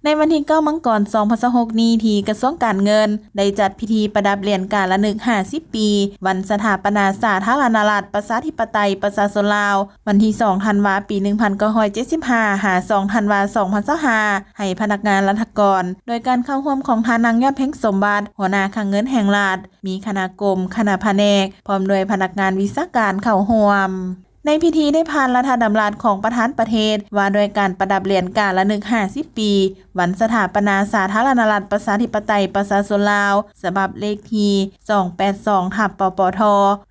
ໃນວັນທີເກົ້າ ມັງກອນ ສອງພັນຊາວຫົກນີ້ ທີ່ກະຊວງການເງິນ ໄດ້ຈັດພິທີປະດັບຫຼຽນກາລະນຶກຫ້າສິບປີ ວັນສະຖາປະນາສາທາລະນະລັດ ປະຊາທິປະໄຕ ປະຊາຊົນລາວ ວັນທີສອງ ທັນວາ ປີໜຶ່ງພັນເກົ້າຮ້ອຍເຈັດສິບຫ້າ ຫາ ສອງ ທັນວາ ສອງພັນຊາວຫ້າ ໃຫ້ພະນັກງານລັດຖະກອນ ໂດຍການເຂົ້າຮ່ວມຂອງທ່ານນາງ ຍອດເພັງ ສົມບັດ ຫົວໜ້າຄັງເງິນແຫ່ງລັດ, ມີຄະນະກົມ, ຄະນະພະແນກ ພ້ອມດ້ວຍພະນັກງານວິຊາການເຂົ້າຮ່ວມ. ໃນພິທີໄດ້ຜ່ານລັດຖະດຳລັດຂອງປະທານປະເທດ ວ່າດ້ວຍການປະດັບຫຼຽນກາລະນຶກຫ້າສິບປີ ວັນສະຖາປະນາສາທາລະນະລັດ ປະຊາທິປະໄຕ ປະຊາຊົນລາວ ສະບັບເລກທີສອງແປດສອງ ທັບ ປປທ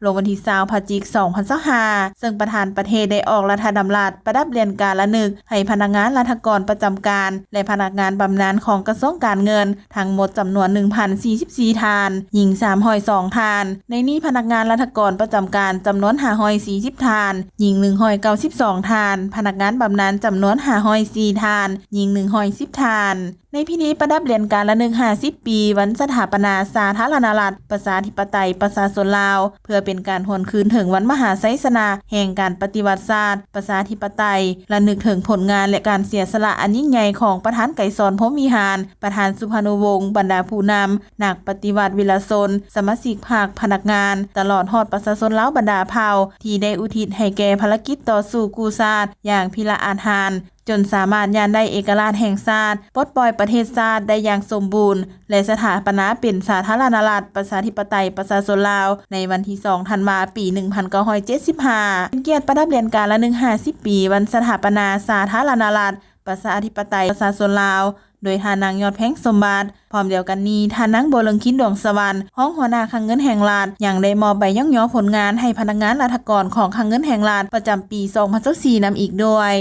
ລົງວັນທີຊາວ ພະຈິກ ສອງພັນຊາວຫ້າ ເຊິ່ງປະທານປະເທດໄດ້ອອກລັດຖະດຳລັດປະດັບຫຼຽນກາລະນຶກໃຫ້ພະນັກງານລັດຖະກອນປະຈຳການ ແລະ ພະນັກງານບຳນານຂອງກະຊວງການເງິນ ທັງໝົດຈຳນວນໜຶ່ງພັນສີ່ສິບສີ່ທ່ານ, ຍິງສາມຮ້ອຍສອງທ່ານ. ໃນນີ້ພະນັກງານລັດຖະກອນປະຈຳການຈຳນວນຫ້າຮ້ອຍສີ່ສິບທ່ານ, ຍິງໜຶ່ງຮ້ອຍເກົ້າສິບສອງທ່ານ, ພະນັກງານບຳນານຈຳນວນຫ້າຮ້ອຍສີ່ທ່ານ, ຍິງໜຶ່ງຮ້ອຍສິບທ່ານ. ໃນພິທີປະດັບຫຼຽນກາລະນຶກຫ້າສິບປີ ວັນສະຖາປະນາສາທາລະນະລັດ ປະຊາທິປະໄຕ ປະຊາຊົນລາວ ເພື່ອເປັນການຫວນຄືນເຖິງວັນມະຫາໄຊຊະນະແຫ່ງການປະຕິວັດຊາດ ປະຊາທິປະໄຕ, ລະນຶກເຖິງຜົນງານ ແລະ ການເສຍສະຫຼະອັນຍິ່ງໃຫຍ່ຂອງປະທານໄກສອນ ພົມວິຫານ, ປະທານສຸພານຸວົງ, ບັນດາຜູ້ນຳ, ນັກປະຕິວັດວິລະຊົນ, ສະມາຊິກພັກ, ພະນັກງານ, ຕະຫຼອດຮອດປະຊາຊົນລາວບັນດາເຜົ່າ ທີ່ໄດ້ອຸທິດໃຫ້ແກ່ພາລະກິດຕໍ່ສູ້ກູ້ຊາດຢ່າງພິລະອາດຫານ ຈົນສາມາດຍາດໄດ້ເອກະລາດແຫ່ງຊາດ, ປົດປ່ອຍປະເທດຊາດໄດ້ຢ່າງສົມບູນ ແລະ ສະຖາປະນາເປັນສາທາລະນະລັດ ປະຊາທິປະໄຕ ປະຊາຊົນລາວ ໃນວັນທີສອງ ທັນວາ ປີໜຶ່ງພັນເກົ້າຮ້ອຍເຈັດສິບຫ້າ ເປັນກຽດປະດັບຫຼຽນກາລະນຶກຫ້າສິບປີ ວັນສະຖາປະນາສາທາລະນະລັດ ປະຊາທິປະໄຕ ປະຊາຊົນລາວ ໂດຍທ່ານນາງ ຍອດເພັງ ສົມບັດ. ພ້ອມດຽວກັນນີ້, ທ່ານນາງ ບົວເລິງຄິນ ດວງສະຫວັນ ຮອງຫົວໜ້າຄັງເງິນແຫ່ງລັດ ຍັງໄດ້ມອບໃບຍ້ອງຍໍຜົນງານໃຫ້ພະນັກງານລັດຖະກອນຂອງຄັງເງິນແຫ່ງລັດ ປະຈຳປີສອງພັນຊາວສີ່ນຳອີກດ້ວຍ.